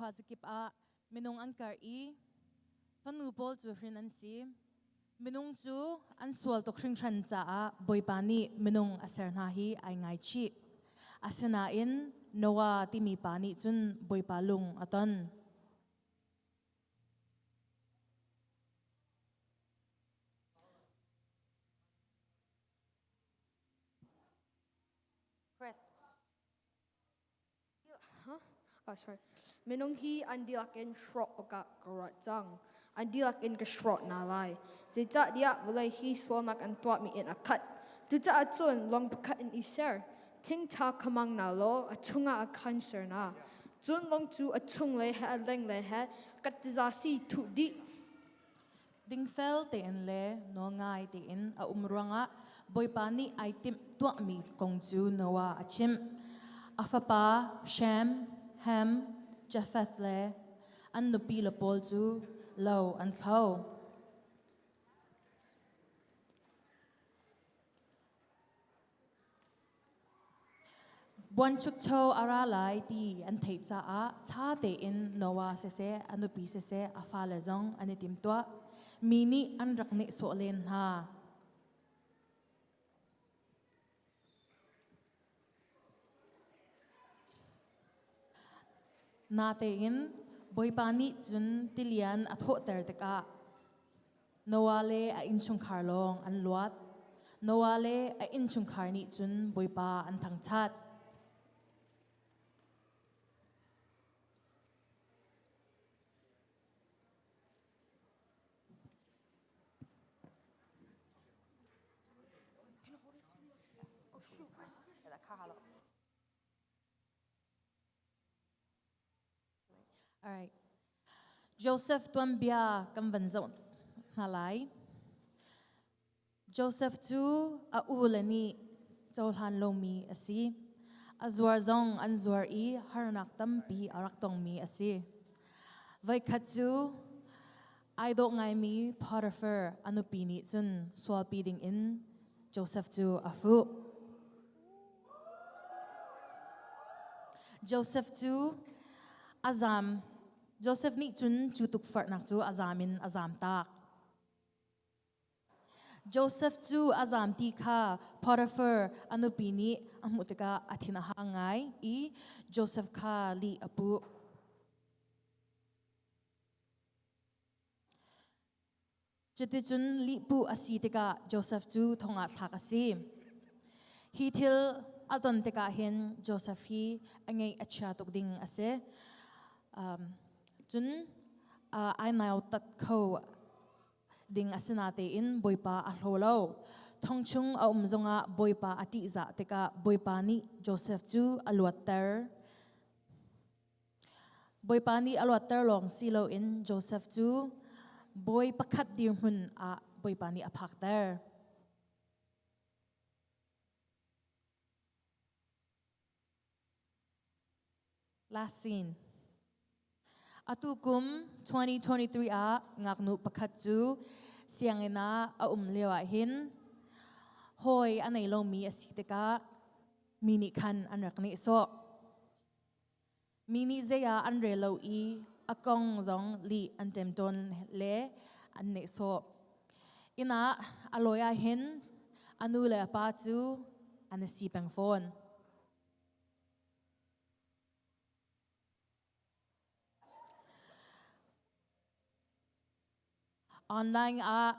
khuazakip ah minung an karh i fanu pawl cu hrin an si. Minung cu an sual tuk hringhran caah Bawipa nih minung a ser hna hi ai ngaichih. Asinain Noah timi pa nih cun Bawipa lung a ton. Chris. Huh? Oh, sorry. Minung hi an dihlak in hrawh awkah ka ruah cang. An dihlak in ka hrawh hna lai. Zeicahtiah vawlei hi sualnak an tuahmi in a khat. Cucaah cun lawng pakhat in i ser. Thingtha khamang na law a chungah a khan ser na. Cun lawng cu a chunglei he a lenglei he kattiza si thuh dih. Dingfel tein le nawlngai tein a um ruangah Bawipa nih ai timh tuahmi kong cu Noah a chimh. A fapa Shem, Ham, Japheth le an nupi le pawl cu lo an thlo. Buanchukcho a ra lai ti an theih caah ṭha tein Noah siseh, a nupi siseh, a fale zong an i timtuah. Mi nih an rak nehsawh len hna. Natein Bawipa nih cun tilian a thawhter tikah Noah le a innchungkhar lawng an luat. Noah le a innchungkhar nih cun Bawipa an thangṭhat. All right. Joseph tuanbia kan van zoh hna lai. Joseph cu a u le nih cohlan lomi a si. A zuar zong an zuar i harnak tampi a rak tongmi a si. Voikhat cu ai dawh ngaimi Potiphar a nupi nih cun sualpi dingin Joseph cu a fuh. Joseph cu a zam. Joseph nih cun cu tukforhnak cu a zam in a zam tak. Joseph cu a zam ti kha Potiphar a nupi nih a hmuh tikah a thin a hang ngai i Joseph kha lih a puh. Cuticun lihpuh a si tikah Joseph cu thong ah thlak a si. Hi thil a ton tikah hin Joseph hi a ngeih a chia tuk ding a si. Cun ai nautat kho ding a si natein Bawipa a hlaw lo. Thong chung a um zongah Bawipa a ṭihzah tikah Bawipa nih Joseph cu a luatter. Bawipa nih a luatter lawng si loin Joseph cu bawi pakhat dirhmun ah Bawipa nih a phakter. Last scene. Atu kum 2023 ah ngaknu pakhat cu sianginn ah a um lio ah hin hawi a nei lomi a si tikah mi nih khan an rak nehsawh. Mi nih zei ah an rel lo i a kong zong lih an ṭemṭawn le an nehsawh. Inn ah a lawi ah hin a nu le a pa cu an i si peng fawn. Online ah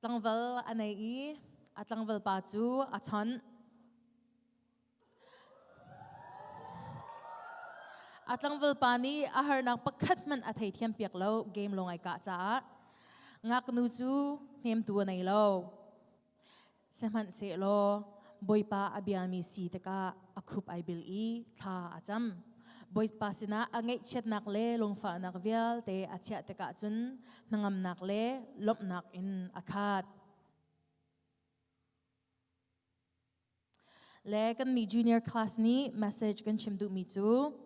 tlangval a nei i a tlangval pa cu a chawnh. A tlangval pa nih a harnak pakhat hmanh a theithiam piak lo game lawng ai kah caah ngaknu cu hnemtu a nei lo. Sihmanhsehlaw Bawipa a biami si tikah a khup ai bil i thla a cam. Bawipa sinah a ngaihchiatnak le lungfahnak vialte a chiah tikah cun hnangamnak le lawmhnak in a khat. Le kannih junior class nih message kan chim duhmi cu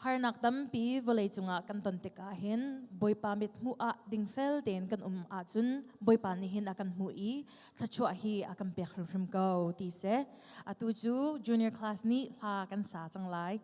harnak tampi vawlei cungah kan ton tikah hin Bawipa mithmuh ah dingfel tein kan um ahcun Bawipa nih hin a kan hmuh i thluachuah hi a kan pek hrimhrim ko ti si. Atu cu junior class nih hla kan sa cang lai.